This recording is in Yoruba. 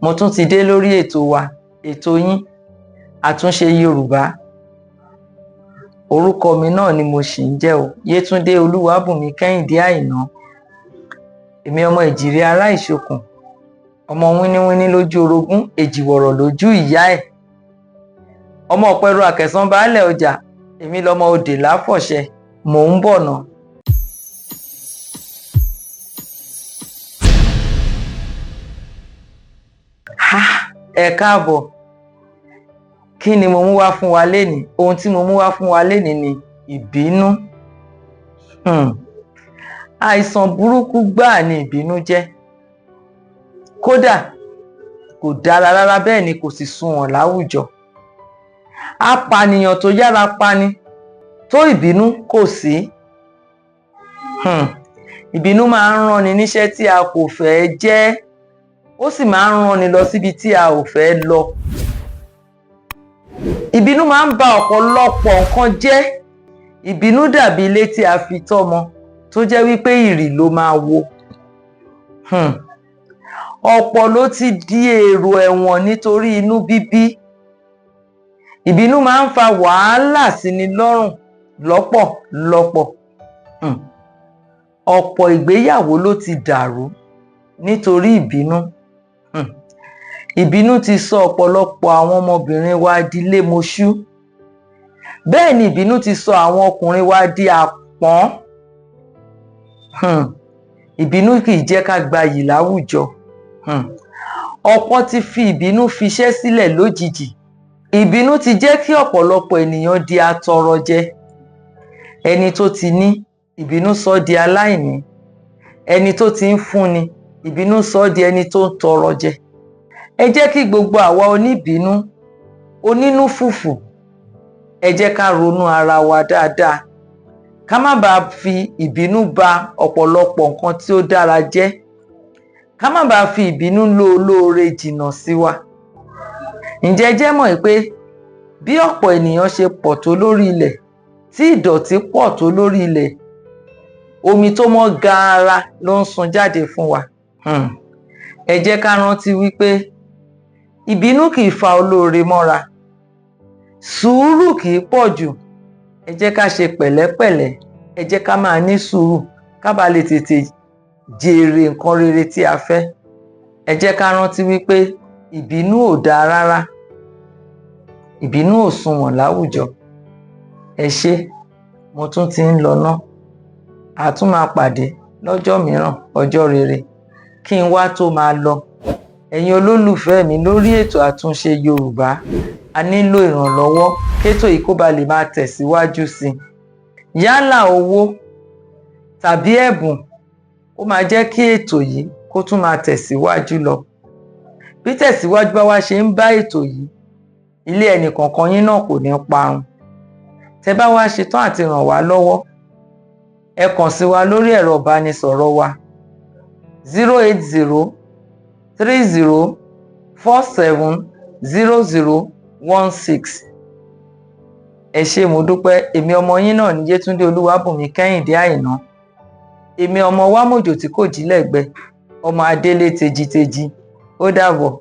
Mo tún ti dé lórí ètò wa, ètò yín, Àtúnṣe Yorùbá. Orúkọ mi náà ni mo ṣì ń jẹ́ o, Yétúndé Olúwabùnmi Kẹ́hìndé Àìná. Èmi ọmọ Ìjìrì ará Ìṣokùn, ọmọ wíníwíní lójú orogún, èjìwọ̀rọ̀ lójú ìyá ẹ̀, ọmọ ọ̀pẹ̀rọ àkẹsàn baálẹ̀ ọjà, èmi lọmọ òdè láfọ̀ṣẹ. Mò ń bọ̀ ná. Ẹ káàbọ̀. Kí ni mo mú wá fún wa lénìí? Ohun tí mo mú wá fún wa lénìí ni ìbínú. Àìsàn burúkú gbáà ni ìbínú jẹ́. Kódà kò dára rárá, bẹ́ẹ̀ ni kò sì sunwọ̀n láwùjọ. Apànìyàn tó yára pani tó ìbínú kò sí. Ìbínú máa ń ránni níṣẹ́ tí a kò fẹ́ jẹ́, ó sì máa ń ránni lọ síbi tí a ò fẹ́ lọ. Ìbínú máa ń ba ọ̀pọ̀lọpọ̀ nǹkan jẹ́. Ìbínú dàbí ilé tí a fi tọ́mọ tó jẹ́ wípé ìrì ló máa wó. Ọ̀pọ̀ ló ti di èrò ẹ̀wọ̀n nítorí inú bíbí. Ìbínú máa ń fa wàhálà síni lọ́rùn lọ́pọ̀lọpọ̀. Ọ̀pọ̀ ìgbéyàwó ló ti dàrú nítorí ìbínú. Ìbínú ti sọ ọ̀pọ̀lọpọ̀ àwọn ọmọbìnrin wa di lémoṣú. Bẹ́ẹ̀ ni ìbínú ti sọ àwọn ọkùnrin wa di àpọ́n. Ìbínú kì í jẹ́ ká gbayì láwùjọ. Ọ̀pọ̀ ti fi ìbínú fiṣẹ́ sílẹ̀ lójijì. Ìbínú ti jẹ́ kí ọ̀pọ̀lọpọ̀ ènìyàn di atọrọjẹ. Ẹni tó ti ní, ìbínú sọ di aláìní. Ẹni tó ti ń fúnni, ìbínú sọ di ẹni tó ń tọrọ jẹ. Ẹ jẹ́ kí gbogbo àwa oníbínú, onínú fùfù, ẹ jẹ́ ká ronú ara wa dáadáa, ká má bàa fi ìbínú ba ọ̀pọ̀lọpọ̀ nǹkan tí ó dára jẹ́, ká má bàa fi ìbínú lé olóore jìnnà sí wa. Ǹjẹ́ ẹ jẹ́ mọ̀ pé bí ọ̀pọ̀ ènìyàn ṣe pọ̀ tó lórí ilẹ̀, tí ìdọ̀tí pọ̀ tó lórí ilẹ̀, omi tó mọ́ gaara ló ń sun jáde fún wa. Ẹ jẹ́ ká rántí wípé ìbínú kì í fa olóore mọ́ra, sùúrù kì í pọ̀ jù. Ẹ jẹ́ ká ṣe pẹ̀lẹ́pẹ̀lẹ́, ẹ jẹ́ ká máa ní sùúrù ká bá lè tètè jèrè nǹkan rere tí a fẹ́. Ẹ jẹ́ ká rántí wípé ìbínú ò dáa rárá, ìbínú ò sunwọ̀n láwùjọ. Ẹ ṣé, mo tún ti ń lọ ná. A tún máa pàdé lọ́jọ́ mìíràn, ọjọ́ rere. Kí n wá tó máa lọ, ẹ̀yin olólùfẹ́ mi lórí ètò Àtúnṣe Yorùbá, a nílò ìrànlọ́wọ́ kétò yìí kó ba lè máa tẹ̀síwájú sí i. Yálà owó tàbí ẹ̀bùn, ó máa jẹ́ kí ètò yìí kó tún máa tẹ̀síwájú lọ. Bí tẹ̀síwájú bá wá ṣe ń bá ètò yìí, ilé ẹnì kọ̀ọ̀kan yín náà kò ní parun. Tẹ́ bá wá ṣetán àti ràn wá lọ́wọ́, ẹ kàn sí wa lórí ẹ̀rọ ìbánisọ̀rọ̀ wa 080 30 47 00 16. Ẹ ṣé, mo dúpẹ́. Èmi ọmọ yín náà ní Yétúndé Olúwabùnmi Kẹ́hìndé Àìná. Èmi ọmọ Wámòjò tí kò jí lẹ́gbẹ́, ọmọ Adélé tejiteji. Ó dàbọ̀.